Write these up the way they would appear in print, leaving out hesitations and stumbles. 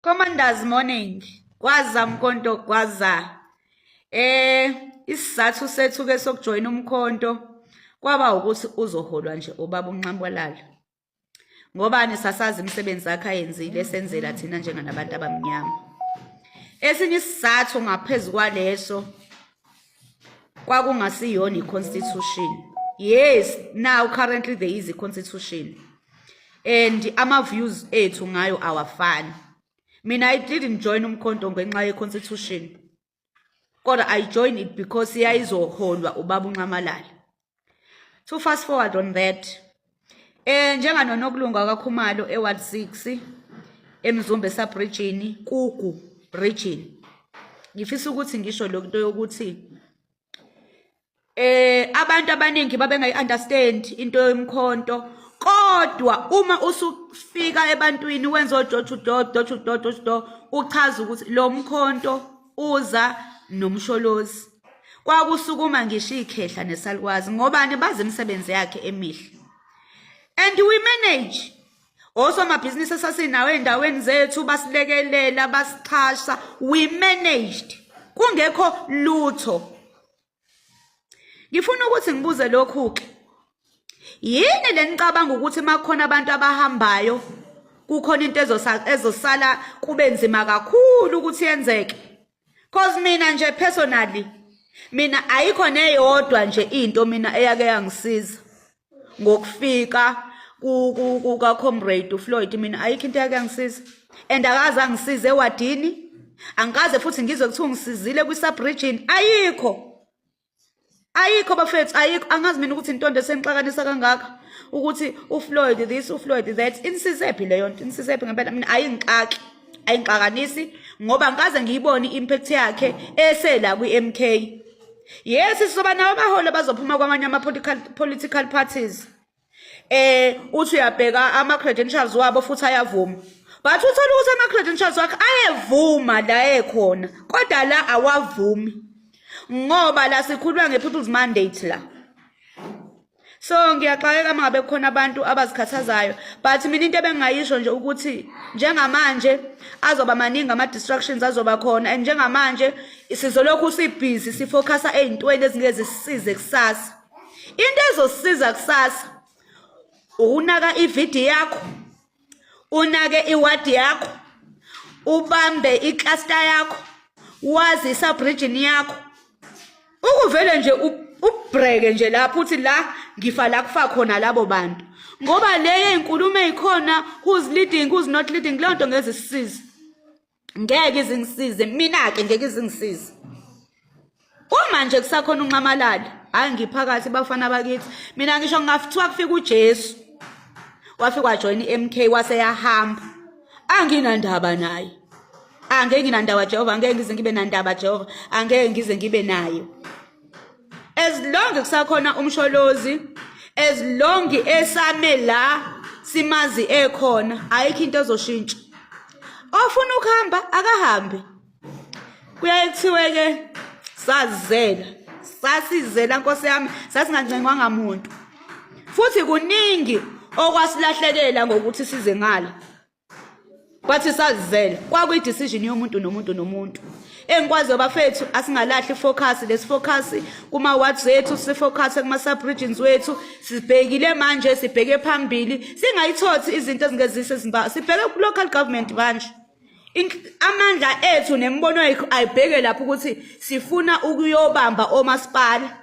Commanders morning. Gwaza Mkhonto gwaza. Isizathu sethu ke sokujoyina umkhonto kwaba ukuthi uzoholwa nje ubaba uNxambalala. Ngobani sasazi imisebenzi yakhe ayenzile esenzela thina njenganabantu abamnyama. Esinye isizathu ngaphezulu kwaleso kwakungasiyona i-constitution. Yes, now currently there is a constitution. And ama views ethu ngayo awafani. Mina I didn't join umkhonto ngenxa ye-constitution. Kodwa I joined it because yayizoholwa ubaba uNxamalala. To fast forward on that, njenganonokulunga kaKhumalo eWard 6 eMzumbe sub-region Kugu region. Ngifisa ukuthi ngisho lokho yokuthi abantu abaningi babengayi-understand into yomkhonto, kodwa uma usufika ebantwini wenza o-door to door, door to door, door to door, uchaza ukuthi lo mkhonto uza nomsholozi, kwakusukuma ngisho ikhehla nesalukwazi. Ngobani? Bazi imisebenzi yakhe emihle. And we manage osomabhizinisi esasinawo ey'ndaweni zethu, basilekelela, basixhasa. We managed kungekho lutho. Ngifuna ukuthi ngibuze lokhu-ke: yini le nicabanga ukuthi makukhona abantu abahambayo kukhona into ezosala kube nzima kakhulu ukuthi yenzeke? 'Cause mina nje personally, mina ayikho neyodwa nje into mina eyake yangisiza ngokufika kuka comrade uFloyd. Mina ayikho into eyake yangisiza, and akaze angisize ewadini, angikaze futhi ngizwe kuthiwa ngisizile kwi-sub region. Ayikho, ayikho bafethu, ayikho. Angazi mina ukuthi intondo esenixakanisa kangaka ukuthi uFloyd this, uFloyd that, inisizephi leyo nto? Inisizephi ngempela? Mina ayingixaki, ayingixakanisi, ngoba ngikaze ngiyibone i-impact yakhe esela kwi-MK. Yes, sizoba nawo abaholi abazophuma kwamanye ama-political political parties. Uthi uyabheka ama-credentials wabo futhi ayavuma, but uthola ukuthi ama-credentials wakhe ayevuma la ekhona, kodwa la awavumi, ngoba la sikhuluma nge-people's mandate la. So ngiyaxakeka uma ngabe kukhona abantu abazikhathazayo, but mina into ebengingayisho nje ukuthi njengamanje azoba maningi ama-distractions azoba khona, and njengamanje sizolokhu sibhizi sifocusa ey'ntweni ezingeke zisisize kusasa. Into ezosisiza kusasa ukunaka ividi yakho, unake iwadi yakho, ubambe icluster yakho, wazi i-subregion yakho, ukuvele nje ubreke nje lapho uthi la ngifa la kufa khona labo bantu, ngoba le inkulumo ezikhona, who's leading, who's not leading, leyo nto ngeze sisize, ngeke izingisize mina ke, ngeke izingisize. Uma nje kusakhona unxamalala, hayi, ngiphakathi bafana bakithi. Mina ngisho ngingafithiwa kufika uJesu wafika wajoyina i-MK wase yahamba, anginandaba naye, angeke nginandaba Jehova, angeke ngize ngibe nandaba Jehova, angeke ngize ngibe nayo. As long kusakhona umsholozi, as long esame la simazi ekhona, ayikho into ezoshintsha. Ofuna ukuhamba akahambe. Kuyaye kuthiwe ke sazizela, sasizela nkosi yami, sasingancengwanga muntu, futhi kuningi okwasilahlekela ngokuthi size ngala. Kwathi sazizela, kwakuyi-decision yomuntu nomuntu nomuntu. Engikwaziyo bafethu, asingalahli ifocus, lesifocus kuma-wards ethu, sifocus kuma-sub-regions wethu. Sibhekile manje, sibheke phambili, singayithothi izinto ezingezise eZimbabwe, sibheke ku-local government manje. Amandla ethu nemibono yethu ayibheke lapho ukuthi sifuna ukuyobamba omasipala,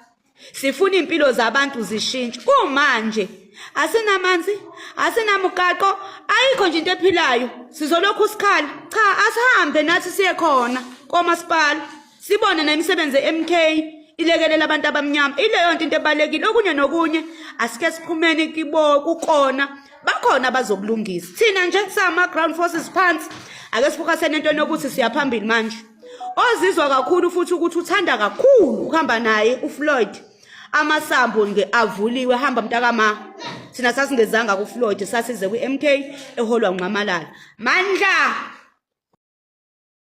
sifuna impilo zabantu zishintshe. Kumanje asinamanzi, asinamgaqo, ayikho nje into ephilayo, sizolokhu sikhala. Cha, asihambe nathi siye khona komasipala, sibone nemisebenzi e-MK ilekelela abantu abamnyama. Ileyo nto into ebalekile. Okunye nokunye asike siphumeni kibo, kukona bakhona abazokulungisa. Thina nje sama-ground forces phansi, ake sifocuseni entweni yokuthi siya phambili manje. Ozizwa kakhulu futhi ukuthi uthanda kakhulu ukuhamba naye uFloyd, amasambo nge avuliwe, hamba mntakama. Thina sasingezanga kuFloyd, sasize kwi-MK eholwa uNxamalala. Mandla.